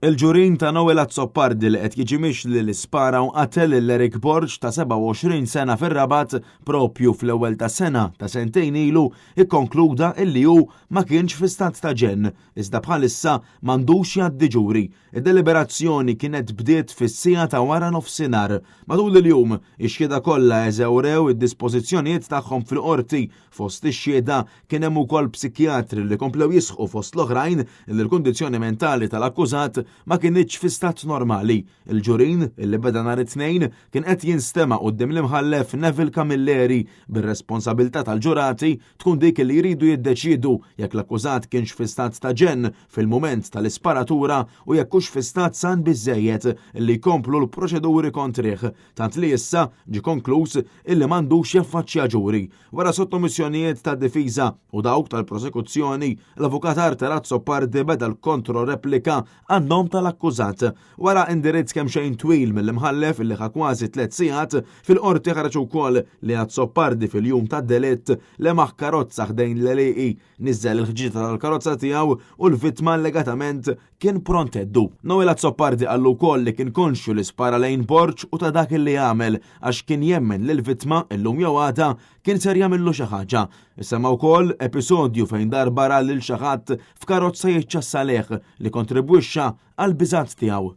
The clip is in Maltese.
Il-ġurin ta' Noel Azzopardi li qed jiġi mixli li spara u qatel lil Eric Borg ta' 27 sena fir-Rabat propju fl-ewwel ta' sena ta' sentejn ilu ikkonkluda illi hu ma kienx fi stat ta' ġenn, iżda bħalissa m'għandux jgħaddi ġuri. Id-deliberazzjoni kienet bdiet fis-siegħa ta' wara nofsinhar. Matul il-jum, ix-xhieda kollha eżewrew id-dispożizzjonijiet tagħhom fil-qorti. Fost ix-xhieda kien hemm ukoll psikjatri li komplew jisħqu fost l-oħrajn li l-kundizzjoni mentali tal-akkużat ma kinitx fi stat normali. Il-ġurin, li beda nhar it-Tnejn, kien qed jinstema' quddiem l-Imħallef Neville Camilleri bir-responsabilità tal-ġurati tkun dik li jridu jiddeċiedu jekk l-akkużat kienx fi stat ta' ġenn fil-mument tal-isparatura u jekk hux fi stat san biżżejjed li jkomplu l-proċeduri kontrih, tant li issa ġie konkluż illi m'għandux jaffaċċja ġuri. Wara sottomissjonijiet tad-difiża u dawk tal-prosekuzzjoni, l-Avukat Arthur Azzopardi beda l-kontroreplika għan-nom tal-akkużat. Wara indirizz kemxejn twil mill-Imħallef illi ħa kważi tlett sigħat, fil-Qorti ħareġ ukoll li Azzopardi fil-jum tad-delitt lemaħ karozza ħdejn l-għelieqi, niżżel il-ħġieġa tal-karozza tiegħu u l-vittma allegatament kien pront għeddu. Noel Azzopardi qallu wkoll li kien konxju li spara lejn Borg u ta' dak li għamel għax kien jemmen li l-vittma, illum jew għada, kien ser jagħmillu xi ħaġa. Issemma wkoll episodju fejn darba ra lil xi ħadd f'karozza jiċċassa lejh li kontribwixxa għall-biżgħat tiegħu.